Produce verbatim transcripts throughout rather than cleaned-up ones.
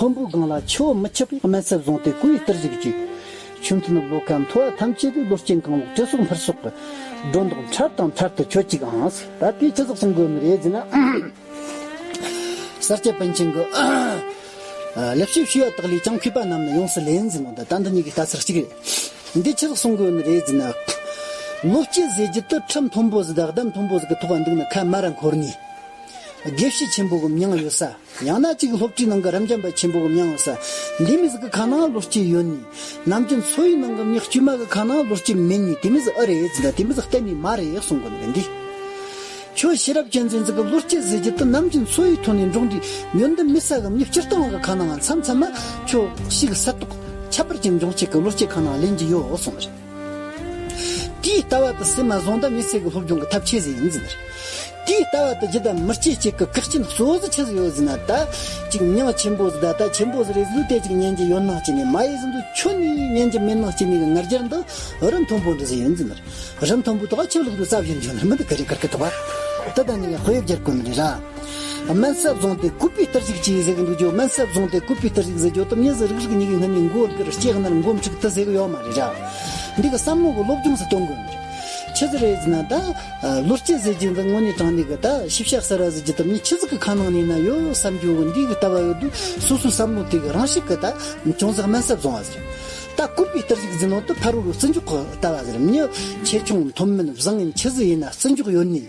མཐོན་པོའི་སྒང་ལ་ཆུ་བོ་མི་ཆགས་པའི་དམན་སེལ་བཟུང་སྟེ་བསྐོར་བའི་གཏེར་ཞིག་ཅིག། ཆུ་མཐུན་བློ་ཁ་མཐོ་བ་ཐམས་ཅད་ཀྱི་བློ་སྐྱེད་གང་བོ་བཀྲེས་སོགས་འཕུར་སོགས་ཀྱི་སྒྲོ་འདོགས་འཕྲལ་དང་འཕྲལ་དུ་ཆོད་ཅིག་ཨང་། ད་དེ་ཆི་ཟིག་གསུང་གི་ཡོད་ནི་རེད་ཟེར་ན། ས་སྐྱ་པཎ་ཆེན་གྱི་ལེགས་བཤད་ཞུ་ཡ་དག་ལས་ཀྱང་མཁས་པ་རྣམས་ནི་ཡོངས་སུ་ལེན་ཟེར་ནོ། ད་ད་འདི་གཉིས་ཀྱི་ལྟ་ཚུལ་གཅིག་རེད། འདི་ཆི་ཟིག་གསུང་གི་ཡོད་ནི་རེད་ཟེར་ན། བློ་སྐྱེད་ཟེར་རྒྱུ་དེ་ཁྲི་མཐོན་པོ་ཟིག་དང་གདན་མཐོན་པོ་ཟིག་གི་ཐོག་འདུག་ན་ཁ་མར་ར་འཁོར་ནས། དགེ་བཤེས་ཆེན་པོ་གི་མྱིང་ཡོད་ས། ཡང་ན་ཅིག་སློབ་གྲྭའི་ནང་གི་རབ་འབྱམས་པ་ཆེན་པོ་གི་མྱིང་ཡོད་ས། འདི་མི་ཟིག་གི་ཁ་ནང་བློ་སྐྱེད་ཡོད་ནི། ནམ་རྒྱུན་འཚོ་བའི་ནང་གི་མྱི་དཀྱུས་མ་གི་ཁ་ནང་བློ་སྐྱེད་མེད་ནི། དེ་མི་ཟིག་ཨེ་རེད་ཟེར་ན་དེ་མི་ཟིག་གཏན་ནས་མ་རེད་གསུང་གི་ནི་འདི། ཁྱོད་ཤེས་རབ་ཅན་ཟིག་གི་བློ་སྐྱེད་ཟེར་རྒྱུ་དེ་ནམ་རྒྱུན་འཚོ་བའི་ཐོག་ནས་འབྱུང་དུས་ཉོན་དུ་མི་ས་གི་མྱི་སྤྱིར་བཏང་བ་གི་ཁ་ནང་མཚམས་མཚམས་མ་ཁྱོད་ཤི་གི་ས་ཐོག་ཁྱད་པར་ཅན་འབྱུང་བྱེད་གི་བློ་སྐྱེད་ཁ་ནང་ལེན་གྱི་ཡོད་གསུང་གི་རེད། དེའི་ལྟ་བ་དེ་སེམས་མ་བཟུང་ད་མི་ཚེ་གི་སློབ་སྦྱོང་གི་ཐབས་ཆེ་ཟིག་ཡིན་ཟེར། དེའི་ལྟ་བ་དེ་ཇི་ལྟར་མི་སྐྱེ་བྱེད་ཀྱི་གེགས་རྐྱེན་གཙོ་བོ་ཆི་ཟིག་ཡོད་ཟེར་ན། ད་ཅིག་མྱིང་ཆེན་པོ་ཟིག་ད་ད་ཆེན་པོ་ཟིག་རེད་ཟེར་དུས་དེ་ཅིག་ཉན་གྱི་ཡོད་ནང་སྐྱེ་ནས་མ་ཡེ་ཟེར་དུས་ཁྱོན་ནས་ཉན་གྱི་མེད་ནང་སྐྱེ་ནས་གི་ང་རྒྱལ་འདི་རི་མཐོན་པོ་འདྲ་ཟིག་ཡིན་ཟེར། རི་མཐོན་པོ་དག་ཆུ་བླུགས་དུས་རྩ་བཞིན་འཇོག་ནི་མི་འདུག་གི་རེད། ཀར་ཀི་དོག་པ་དེ་ད་ནི་དཔེ་བརྒྱབ་དགོས་ནི་རེད་ར། དམན་ས་བཟུང་སྟེ་བཀོད་པའི་གཏེར་ཞིག་ཅེས་ཟེར་གི་འདུག་ཅོ། དམན་ས་བཟུང་སྟེ་བཀོད་པའི་གཏེར་ཞིག་ཟེར་རྒྱུ་དེ་མྱི་ཟིག་རིག་རིག་གཉིས་ཀྱི་སྔུན་ནས་མགོ་དཀར་ལྕེ་གནར་མགོ་འཁྲུག་དེ་ཟེར་གི་ཡོད་མ་རེད་ར། འདི་གི་བསམ་བློ་གི་སློབ་སྦྱོང་ཟིག་གཏོང་དགོས་ནི་རེད། ཆི་ཟིག་རེད་ཟེར་ན་ད། བློ་སྐྱེད་ཟེར་རྒྱུ་འདི་དངོས་གནས་དྲང་གནས་གི་ད་ཤེས་བྱ་གསར་བ་ཟེར་རྒྱུ་དེ་མྱི་ཆི་ཟིག་གི་ཁ་ནང་ནས་ན་ཡོད་བསམ་རྒྱུ་གི་འདི་གི་ལྟ་བ་ཡོད་དུས་སོ་སོའི་བསམ་བློ་དེ་གི་རང་བཞིན་གི་ད་ཅུང་ཟད་དམན་ས་བཟུང་བ་ཟེར། ད་བཀོད་པའི་གཏེར་ཞིག་ཟེར་ནོ་དེ་ཕ་རོལ་རྩི་འཇོག་གི་ལྟ་བ་ཟེར། མྱི་ཆེ་ཆུང་མཐོ་དམན་བཟང་ངན་ཆི་ཟིག་ཡིན་ན་རྩི་འཇོག་ཡོད་ནི།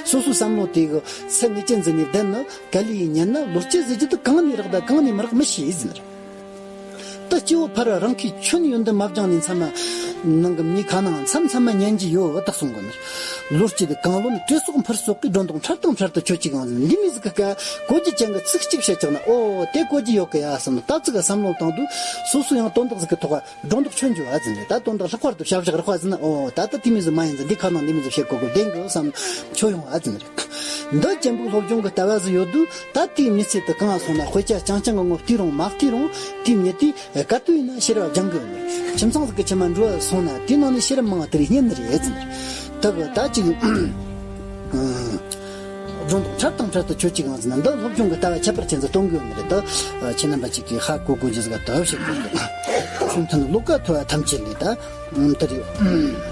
སོ་སོའི་བསམ་བློ་དེ་གི་ཚད་ངེས་ཅན་ཟིག་ནས་བསྡད་ན་ག་ལེ་ཡིན། ཉན་ན་བློ་སྐྱེད་ཟེར་རྒྱུ་དེ་གང་ནས་རག་ད་གང་ནས་མི་རག་མི་ཤེས་ཟེར། ད་སྐྱེ་བོ་ཕ་ར་རང་གིས་ཁྱོན་ཡོན་ཏན་མ་སྦྱངས་ནས་མཚམས་མ་ནང་གི་མྱི་ཁ་ནང་མཚམས་མཚམས་མ་ཉན་གྱི་ཡོད་བ་ད་གསུང་གི་ནི། བློ་སྐྱེད་དེ་གང་བློ་ནི་བཀྲེས་སོགས་འཕུར་སོགས་ཀྱི་སྒྲོ་འདོགས་འཕྲལ་དང་འཕྲལ་དུ་ཆོད་ཅིག་ཨང་ཟེར། འདི་མི་ཟིག་གི་ཀ་གོ་རྒྱུ་ཅན་གི་ཚིག་གཅིག་བཤད་ཀྱང་ན་ཨོ་དེ་གོ་རྒྱུ་ཡོད་གི་ཡ་བསམ་ནས་ད་ཙིག་ག་བསམ་བློ་བཏང་དུས་སོ་སོ་ཡང་དོན་དག་ཟིག་གི་ཐོག་སྒྲོ་འདོགས་ཆོད་འགྱོ་ཨ་ཟེར་ནས། ད་དོན་དག་ལྷག་པར་དུ་བྱ་བཞག་རག་པ་ཟེར་ན་ཨོ་ད་ལྟ་དེ་མི་ཟིག་མ་ཡིན་ཟེར། འདི་ཁ་ནང་འདི་མི་ཟིག་བཤད་གོ་གི་བདེན་གི་བསམ་ཆོད་ཡོང་ཨ་ཟེར་ནས། འདི་ཅན་པོའི་སློབ་སྦྱོང་གི་ལྟ་བ་ཟིག་ཡོད་དུས་ད་དེའི་མི་ཚེ་དེ་གང་སོང་ན་དཔེ་ཆ་རྐྱང་རྐྱང་གི་ངོ་བལྟས་རུང་མ་བལྟས་རུང་དེའི་མྱི་དེ་ག་དུས་ཡིན་ན་ཤེས་རབ་སྦྱང་གི་ཡོད་ནི། ཁྱིམ་ཚང་ཟིག་གི་ཁྱིམ་མ་འགྲོ་སོང་ན་དེའི་ནང་ནས་ཤེས་རབ་མང་བ་དེ་རིགས་རྙེད་ནི་རེད་ཟེར་ནས། ད་གི་ད་ཅིག་སྒྲོ་འདོགས་འཕྲལ་དང་འཕྲལ་དུ་ཆོད་ཅིག་ཨང་ཟེར་ན་འདི་སློབ་སྦྱོང་གི་ལྟ་བ་ཁྱད་པར་ཅན་ཟིག་གཏོང་གི་ཡོད་ནི་རེད། ད་ཁྱེད་རྣམ་པ་ཅིག་གིས་ཧ་གོ་དགོས་རྒྱུ་ཟིག་ག་ད་བཤད་དགོས་གི། ཆུ་མཐུན་བློ་ཁ་མཐོ་བ་ཐམས་ཅད་ལས་ད་དེ་རེད།